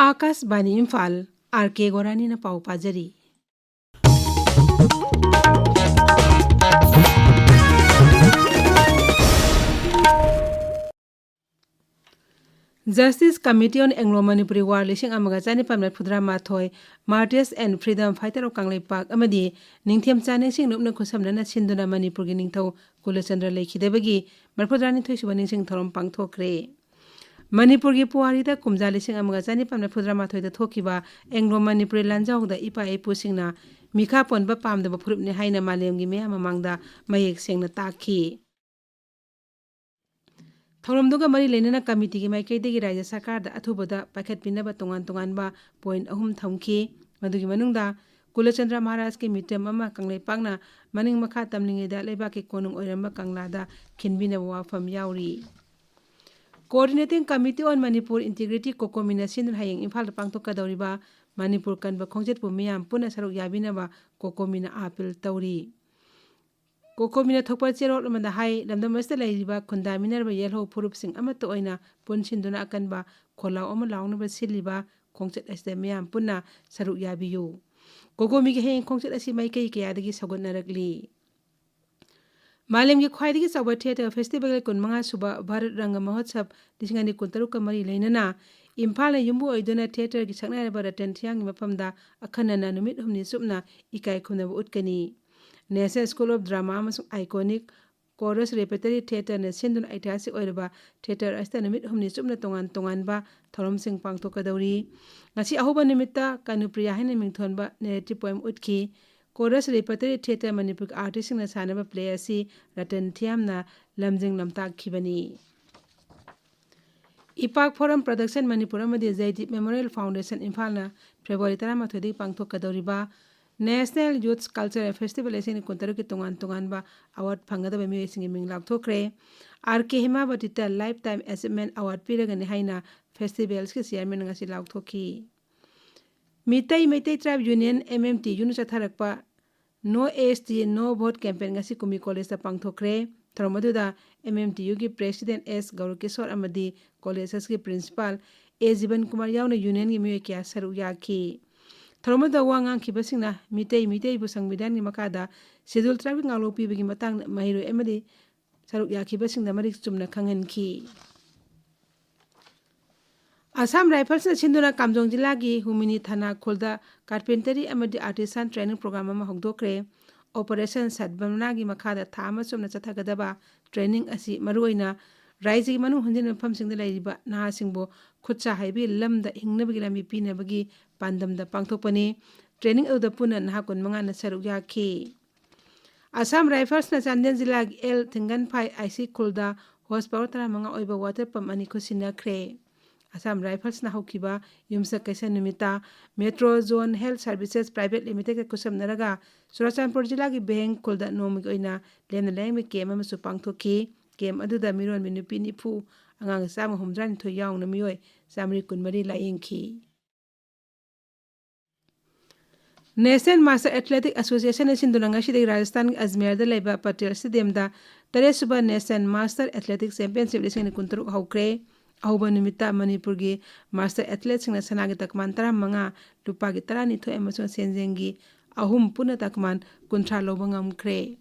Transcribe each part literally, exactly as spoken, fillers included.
ꯑꯥꯀꯥꯁꯕꯥꯅꯤ Imphal, R ꯀꯦ ꯒꯣꯔꯥꯅꯤꯅ ꯄꯥꯎ ꯄꯥꯖꯔꯤ꯫ Justice Committee on Anglo-Manipuri War ꯂꯤꯁꯤꯡ ꯑꯃꯒ ꯆꯅꯤꯄꯥꯟ ꯃꯔꯤꯐꯨꯇꯔꯥ ꯃꯥꯊꯣꯏ, Martyrs and Freedom Fighter of Kangleipak ꯑꯃꯗꯤ ꯅꯤꯡꯊꯦꯝꯆꯥ ꯅꯤꯡꯁꯤꯡ ꯂꯨꯞꯅ ꯈꯨꯠꯁꯝꯅꯅ ꯁꯤꯟꯗꯨꯅ ꯃꯅꯤꯄꯨꯔꯒꯤ ꯅꯤꯡꯊꯧ ꯀꯨꯂꯆꯟꯗ꯭ꯔ ꯂꯩꯈꯤꯗꯕꯒꯤ ꯃꯔꯤꯐꯨꯇꯔꯥꯅꯤꯊꯣꯏ ꯁꯨꯕ ꯅꯤꯡꯁꯤꯡ ꯊꯧꯔꯝ ꯄꯥꯡꯊꯣꯛꯈ꯭ꯔꯦ꯫ ꯃꯅꯤꯄꯨꯔꯒꯤ ꯄꯨꯋꯥꯔꯤꯗ ꯀꯨꯝꯖꯥ ꯂꯤꯁꯤꯡ ꯑꯃꯒ ꯆꯅꯤꯄꯥꯟ ꯃꯔꯤꯐꯨꯇꯔꯥ ꯃꯥꯊꯣꯏꯗ ꯊꯣꯛꯈꯤꯕ ꯑꯦꯡꯒ꯭ꯂꯣ ꯃꯅꯤꯄꯨꯔꯤ ꯂꯥꯟꯖꯥꯎꯗ ꯏꯄꯥ ꯏꯄꯨꯁꯤꯡꯅ ꯃꯤꯈꯥ ꯄꯣꯟꯕ ꯄꯥꯝꯗꯕ ꯐꯨꯔꯨꯞꯅꯤ ꯍꯥꯏꯅ ꯃꯥꯂꯦꯝꯒꯤ ꯃꯤꯌꯥꯝ ꯃꯃꯥꯡꯗ ꯃꯌꯦꯛ ꯁꯦꯡꯅ ꯇꯥꯛꯈꯤ꯫ ꯊꯧꯔꯝꯗꯨꯒ ꯃꯔꯤ ꯂꯩꯅꯅ ꯀꯃꯤꯇꯤꯒꯤ ꯃꯥꯏꯀꯩꯗꯒꯤ ꯔꯥꯖ꯭ꯌ ꯁꯔꯀꯥꯔꯗ ꯑꯊꯨꯕꯗ ꯄꯥꯏꯈꯠꯄꯤꯅꯕ ꯇꯣꯉꯥꯟ ꯇꯣꯉꯥꯟꯕ point ꯑꯍꯨꯝ ꯊꯝꯈꯤ꯫ ꯃꯗꯨꯒꯤ ꯃꯅꯨꯡꯗ ꯀꯨꯂꯆꯟꯗ꯭ꯔ ꯃꯍꯥꯔꯥꯖꯀꯤ ꯃꯤꯇꯝ ꯑꯃ ꯀꯪꯂꯩꯄꯥꯛꯅ ꯃꯅꯤꯡ ꯃꯈꯥ ꯇꯝꯂꯤꯉꯩꯗ ꯂꯩꯕꯥꯛꯀꯤ ꯀꯣꯅꯨꯡ ꯑꯣꯏꯔꯝꯕ ꯀꯪꯂꯥꯗ ꯈꯤꯟꯕꯤꯅꯕ ꯋꯥꯐꯝ ꯌꯥꯎꯔꯤ꯫ Coordinating Committee on Manipur Integrity, ꯀꯣꯀꯣꯃꯤꯅ ꯁꯤꯟꯗꯨꯅ ꯍꯌꯦꯡ ꯏꯝꯐꯥꯜꯗ ꯄꯥꯡꯊꯣꯛꯀꯗꯧꯔꯤꯕ ꯃꯅꯤꯄꯨꯔ ꯀꯟꯕ ꯈꯣꯡꯆꯠꯄꯨ ꯃꯤꯌꯥꯝ ꯄꯨꯟꯅ ꯁꯔꯨꯛ ꯌꯥꯕꯤꯅꯕ ꯀꯣꯀꯣꯃꯤꯅ ꯑꯥꯄꯤꯜ ꯇꯧꯔꯤ꯫ ꯀꯣꯀꯣꯃꯤꯅ ꯊꯣꯛꯄ ꯆꯦꯔꯣꯜ ꯑꯃꯗ ꯍꯥꯏ, ꯂꯝꯗꯝ ꯑꯁꯤꯗ ꯂꯩꯔꯤꯕ ꯈꯨꯟꯗꯥꯃꯤꯟꯅꯔꯕ ꯌꯦꯜꯍꯧ ꯐꯨꯔꯨꯞꯁꯤꯡ ꯑꯃꯠꯇ ꯑꯣꯏꯅ ꯄꯨꯟꯁꯤꯟꯗꯨꯅ ꯑꯀꯟꯕ ꯈꯣꯜꯂꯥꯎ ꯑꯃ ꯂꯥꯎꯅꯕ ꯁꯤꯜꯂꯤꯕ ꯈꯣꯡꯆꯠ ꯑꯁꯤꯗ ꯃꯤꯌꯥꯝ ꯄꯨꯟꯅ ꯁꯔꯨꯛ ꯌꯥꯕꯤꯌꯨ꯫ ꯀꯣꯀꯣꯃꯤꯒꯤ ꯍꯌꯦꯡ ꯈꯣꯡꯆꯠ ꯑꯁꯤ ꯃꯥꯏꯀꯩ ꯀꯌꯥꯗꯒꯤ ꯁꯧꯒꯠꯅꯔꯛꯂꯤ꯫ ꯃꯥꯂꯦꯝꯒꯤ ꯈ꯭ꯋꯥꯏꯗꯒꯤ ꯆꯥꯎꯕ theatre festival ꯀꯨꯟꯃꯉꯥ ꯁꯨꯕ ꯚꯥꯔꯠ ꯔꯪꯒ ꯃꯍꯣꯠꯁꯕ ꯂꯤꯁꯤꯡ ꯑꯅꯤ ꯀꯨꯟꯇꯔꯨꯛꯀ ꯃꯔꯤ ꯂꯩꯅꯅ ꯏꯝꯐꯥꯜꯅ ꯌꯨꯝꯕꯨ ꯑꯣꯏꯗꯨꯅ theatreꯒꯤ ꯁꯛꯅꯥꯏꯔꯕ ꯔꯇꯟ ꯊꯤꯌꯥꯝꯒꯤ ꯃꯐꯝꯗ ꯑꯈꯟꯅꯅ ꯅꯨꯃꯤꯠ ꯍꯨꯝꯅꯤ ꯆꯨꯞꯅ ꯏꯀꯥꯏ ꯈꯨꯝꯅꯕ ꯎꯠꯀꯅꯤ꯫ National School of Drama ꯑꯃꯁꯨꯡ Iconic Chorus Repertory Theatreꯅ ꯁꯤꯟꯗꯨꯅ ꯑꯩꯇꯤꯍꯥꯁꯤꯛ ꯑꯣꯏꯔꯕ theatre ꯑꯁꯤꯗ ꯅꯨꯃꯤꯠ ꯍꯨꯝꯅꯤ ꯆꯨꯞꯅ ꯇꯣꯉꯥꯟ ꯇꯣꯉꯥꯟꯕ ꯊꯧꯔꯝꯁꯤꯡ ꯄꯥꯡꯊꯣꯛꯀꯗꯧꯔꯤ꯫ ꯉꯁꯤ ꯑꯍꯧꯕ ꯅꯨꯃꯤꯠꯇ ꯀꯥꯅꯨꯄ꯭ꯔꯤꯌꯥ ꯍꯥꯏꯅ ꯃꯤꯡꯊꯣꯟꯕ narrative poem ꯎꯠꯈꯤ꯫ Chorus Repertory Theatre ꯃꯅꯤꯄꯨꯔꯒꯤ artistꯁꯤꯡꯅ ꯁꯥꯟꯅꯕ play ꯑꯁꯤ ꯔꯇꯟ ꯊꯤꯌꯥꯝꯅ ꯂꯝꯖꯤꯡ ꯂꯝꯇꯥꯛꯈꯤꯕꯅꯤ꯫ ꯏꯄꯥꯛ Forum Production ꯃꯅꯤꯄꯨꯔ ꯑꯃꯗꯤ ꯖꯩꯗꯤꯞ Memorial Foundation ꯏꯝꯐꯥꯜꯅ February ꯇꯔꯥꯃꯥꯊꯣꯏꯗꯒꯤ ꯄꯥꯡꯊꯣꯛꯀꯗꯧꯔꯤꯕ National Youth Cultural Festival ꯂꯤꯁꯤꯡ ꯑꯅꯤ ꯀꯨꯟꯇꯔꯨꯛꯀꯤ ꯇꯣꯉꯥꯟ ꯇꯣꯉꯥꯟꯕ award ꯐꯪꯒꯗꯕ ꯃꯤꯑꯣꯏꯁꯤꯡꯒꯤ ꯃꯤꯡ ꯂꯥꯎꯊꯣꯛꯈ꯭ꯔꯦ꯫ ꯑꯥꯔ ꯀꯦ ꯍꯦꯃꯥꯕꯇꯤꯇ Lifetime Achievement Award ꯄꯤꯔꯒꯅꯤ ꯍꯥꯏꯅ festivalꯒꯤ chairman ꯉꯁꯤ ꯂꯥꯎꯊꯣꯛꯈꯤ꯫ Meitei Meitei Tribe Union, MMTUꯅ ꯆꯠꯊꯔꯛꯄ No S T, No Vote campaign ꯉꯁꯤ ꯀꯨꯝꯕꯤ collegeꯇ ꯄꯥꯡꯊꯣꯛꯈ꯭ꯔꯦ꯫ ꯊꯧꯔꯝ ꯑꯗꯨꯗ MMTUꯒꯤ president ꯑꯦꯁ ꯒꯧꯔꯀꯤꯁꯣꯔ ꯑꯃꯗꯤ college ꯑꯁꯤꯒꯤ principal ꯑꯦ ꯖꯤꯕꯟ ꯀꯨꯃꯥꯔ ꯌꯥꯎꯅ unionꯒꯤ ꯃꯤꯑꯣꯏ ꯀꯌꯥ ꯁꯔꯨꯛ ꯌꯥꯈꯤ꯫ ꯊꯧꯔꯝ ꯑꯗꯨꯗ ꯋꯥ ꯉꯥꯡꯈꯤꯕꯁꯤꯡꯅ ꯃꯤꯇꯩ ꯃꯤꯇꯩꯕꯨ ꯁꯪꯕꯤꯙꯥꯟꯒꯤ ꯃꯈꯥꯗ Scheduled Tribeꯀꯤ ꯉꯥꯛꯂꯧ ꯄꯤꯕꯒꯤ ꯃꯇꯥꯡꯗ ꯃꯍꯩꯔꯣꯏ ꯑꯃꯗꯤ ꯁꯔꯨꯛ ꯌꯥꯈꯤꯕꯁꯤꯡꯗ ꯃꯔꯤꯛ ꯆꯨꯝꯅ ꯈꯪꯍꯟꯈꯤ꯫ ꯑꯁꯥꯝ ꯔꯥꯏꯐꯜꯁꯅ ꯁꯤꯟꯗꯨꯅ ꯀꯥꯝꯖꯣꯡ ꯖꯤꯂꯥꯒꯤ ꯍꯨꯃꯤꯅꯤ ꯊꯥꯅꯥ ꯈꯨꯜꯗ carpentry ꯑꯃꯗꯤ artisan training program ꯑꯃ ꯍꯧꯗꯣꯛꯈ꯭ꯔꯦ꯫ Operation ꯁꯗꯚꯥꯕꯅꯥꯒꯤ ꯃꯈꯥꯗ ꯊꯥ ꯑꯃ ꯆꯨꯞꯅ ꯆꯠꯊꯒꯗꯕ training ꯑꯁꯤ ꯃꯔꯨꯑꯣꯏꯅ ꯔꯥꯏꯖꯒꯤ ꯃꯅꯨꯡ ꯍꯨꯟꯖꯤꯟꯕ ꯃꯐꯝꯁꯤꯡꯗ ꯂꯩꯔꯤꯕ ꯅꯍꯥꯁꯤꯡꯕꯨ ꯈꯨꯠ ꯁꯥ ꯍꯩꯕꯒꯤ ꯂꯝꯗ ꯍꯤꯡꯅꯕꯒꯤ ꯂꯝꯕꯤ ꯄꯤꯅꯕꯒꯤ ꯄꯥꯟꯗꯝꯗ ꯄꯥꯡꯊꯣꯛꯄꯅꯤ꯫ Training ꯑꯗꯨꯗ ꯄꯨꯟꯅ ꯅꯍꯥ ꯀꯨꯟꯃꯉꯥꯅ ꯁꯔꯨꯛ ꯌꯥꯈꯤ꯫ ꯑꯁꯥꯝ ꯔꯥꯏꯐꯜꯁꯅ ꯆꯥꯟꯗꯦꯜ ꯖꯤꯂꯥꯒꯤ ꯑꯦꯜ ꯊꯤꯡꯒꯟꯐꯥꯏ ꯑꯥꯏꯁꯤ ꯈꯨꯜꯗ horse power ꯇꯔꯥꯃꯉꯥ ꯑꯣꯏꯕ water pump ꯑꯅꯤ ꯈꯨꯠꯁꯤꯟꯅꯈ꯭ꯔꯦ꯫ ꯑꯁꯥꯝ ꯔꯥꯏꯐꯜꯁꯅ ꯍꯧꯈꯤꯕ ꯌꯨꯝꯁꯀꯩꯁ ꯅꯨꯃꯤꯠꯇ Metro Zone Health Services Private Limitedꯀ ꯈꯨꯠꯁꯝꯅꯔꯒ Churachandpur ꯖꯤꯂꯥꯒꯤ ꯕꯦꯍꯦꯡ ꯈꯨꯜꯗ ꯅꯣꯡꯃꯒꯤ ꯑꯣꯏꯅ ꯂꯦꯝꯅ ꯂꯥꯌꯦꯡꯕ camp ꯑꯃꯁꯨ ꯄꯥꯡꯊꯣꯛꯈꯤ꯫ Camp ꯑꯗꯨꯗ ꯃꯤꯔꯣꯟꯕꯤ ꯅꯨꯄꯤ ꯅꯤꯐꯨ, ꯑꯉꯥꯡ ꯆꯥꯝꯃ ꯍꯨꯝꯐꯨꯇꯔꯥꯅꯤꯊꯣꯏ ꯌꯥꯎꯅ ꯃꯤꯑꯣꯏ ꯆꯥꯃꯔꯤ ꯀꯨꯟꯃꯔꯤ ꯂꯥꯌꯦꯡꯈꯤ꯫ National Master Athletic Associationꯅ ꯁꯤꯟꯗꯨꯅ ꯉꯁꯤꯗꯒꯤ ꯔꯥꯖꯁꯊꯥꯟꯒꯤ ꯑꯖꯃꯦꯔꯗ ꯂꯩꯕ Patel ꯁ꯭ꯇꯦꯗꯤꯌꯝꯗ ꯇꯔꯦꯠꯁꯨꯕ National Master Athletic Championship ꯂꯤꯁꯤꯡ ꯑꯅꯤ ꯀꯨꯟꯇꯔꯨꯛ ꯍꯧꯈ꯭ꯔꯦ꯫ ꯑꯍꯧꯕ ꯅꯨꯃꯤꯠꯇ ꯃꯅꯤꯄꯨꯔꯒꯤ master athleteꯁꯤꯡꯅ ꯁꯅꯥꯒꯤ ꯇꯀꯃꯥꯟ ꯇꯔꯥꯃꯉꯥ, ꯂꯨꯄꯥꯒꯤ ꯇꯔꯥꯅꯤꯊꯣꯏ ꯑꯃꯁꯨꯡ ꯁꯦꯟꯖꯦꯡꯒꯤ ꯑꯍꯨꯝ ꯄꯨꯟꯅ ꯇꯀꯃꯥꯟ ꯀꯨꯟꯊ꯭ꯔꯥ ꯂꯧꯕ ꯉꯝꯈ꯭ꯔꯦ꯫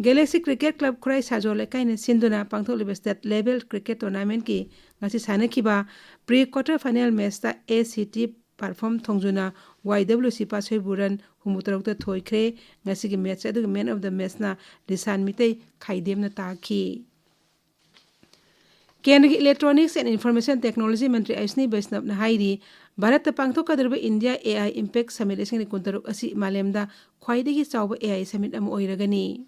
Galaxy Cricket Club ꯈꯨꯔꯥꯏ ꯁꯥꯖꯣ ꯂꯩꯀꯥꯏꯅ ꯁꯤꯟꯗꯨꯅ ꯄꯥꯡꯊꯣꯛꯂꯤꯕ state level cricket tournamentꯀꯤ ꯉꯁꯤ ꯁꯥꯟꯅꯈꯤꯕ pre quarter final matchꯇ ACT Perform ꯊꯣꯡꯖꯨꯅ YWC ꯄꯥꯠꯁꯣꯏꯕꯨ run ꯍꯨꯝꯐꯨꯇꯔꯨꯛꯇ ꯊꯣꯏꯈ꯭ꯔꯦ꯫ ꯉꯁꯤꯒꯤ match ꯑꯗꯨꯒꯤ man of the matchꯅ ꯂꯤꯁꯥꯟ ꯃꯤꯇꯩ ꯈꯥꯏꯗꯦꯝꯅ ꯇꯥꯈꯤ꯫ ꯀꯦꯟꯗ꯭ꯔꯒꯤ Electronics and Information Technology ꯃꯟꯇ꯭ꯔꯤ ꯑꯁ꯭ꯋꯤꯅꯤ ꯕꯩꯁꯅꯕꯅ ꯍꯥꯏꯔꯤ, ꯚꯥꯔꯠꯇ ꯄꯥꯡꯊꯣꯛꯀꯗꯧꯔꯤꯕ India AI Impact Summit ꯂꯤꯁꯤꯡ ꯑꯅꯤ ꯀꯨꯟꯇꯔꯨꯛ ꯑꯁꯤ ꯃꯥꯂꯦꯝꯗ ꯈ꯭ꯋꯥꯏꯗꯒꯤ ꯆꯥꯎꯕ AI summit ꯑꯃ ꯑꯣꯏꯔꯒꯅꯤ꯫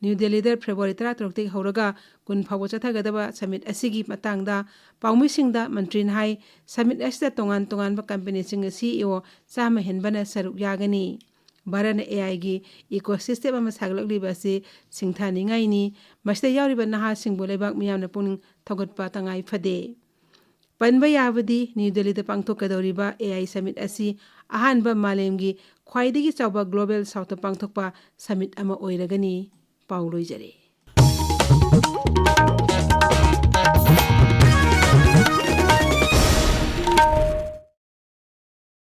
ꯅ꯭ꯌꯨ ꯗꯦꯜꯂꯤꯗ February ꯇꯔꯥꯇꯔꯨꯛꯇꯒꯤ ꯍꯧꯔꯒ ꯀꯨꯟ ꯐꯥꯎꯕ ꯆꯠꯊꯒꯗꯕ summit ꯑꯁꯤꯒꯤ ꯃꯇꯥꯡꯗ ꯄꯥꯎꯃꯤꯁꯤꯡꯗ ꯃꯟꯇ꯭ꯔꯤꯅ ꯍꯥꯏ, summit ꯑꯁꯤꯗ ꯇꯣꯉꯥꯟ ꯇꯣꯉꯥꯟꯕ companyꯁꯤꯡꯒꯤ CEO ꯆꯥꯝꯃ ꯍꯦꯟꯕꯅ ꯁꯔꯨꯛ ꯌꯥꯒꯅꯤ꯫ ꯚꯥꯔꯠꯅ AIꯒꯤ ecosystem ꯑꯃ ꯁꯥꯒꯠꯂꯛꯂꯤꯕ ꯑꯁꯤ ꯁꯤꯡꯊꯥꯅꯤꯡꯉꯥꯏꯅꯤ꯫ ꯃꯁꯤꯗ ꯌꯥꯎꯔꯤꯕ ꯅꯍꯥꯁꯤꯡꯕꯨ ꯂꯩꯕꯥꯛ ꯃꯤꯌꯥꯝꯅ ꯄꯨꯛꯅꯤꯡ ꯊꯧꯒꯠꯄ ꯇꯉꯥꯏ ꯐꯗꯦ꯫ ꯄꯟꯕ ꯌꯥꯕꯗꯤ, ꯅ꯭ꯌꯨ ꯗꯦꯜꯂꯤꯗ ꯄꯥꯡꯊꯣꯛꯀꯗꯧꯔꯤꯕ AI summit ꯑꯁꯤ ꯑꯍꯥꯟꯕ ꯃꯥꯂꯦꯝꯒꯤ ꯈ꯭ꯋꯥꯏꯗꯒꯤ ꯆꯥꯎꯕ Global Southꯇ ꯄꯥꯡꯊꯣꯛꯄ summit ꯑꯃ ꯑꯣꯏꯔꯒꯅꯤ꯫ ꯄꯥꯎ ꯂꯣꯏꯖꯔꯦ꯫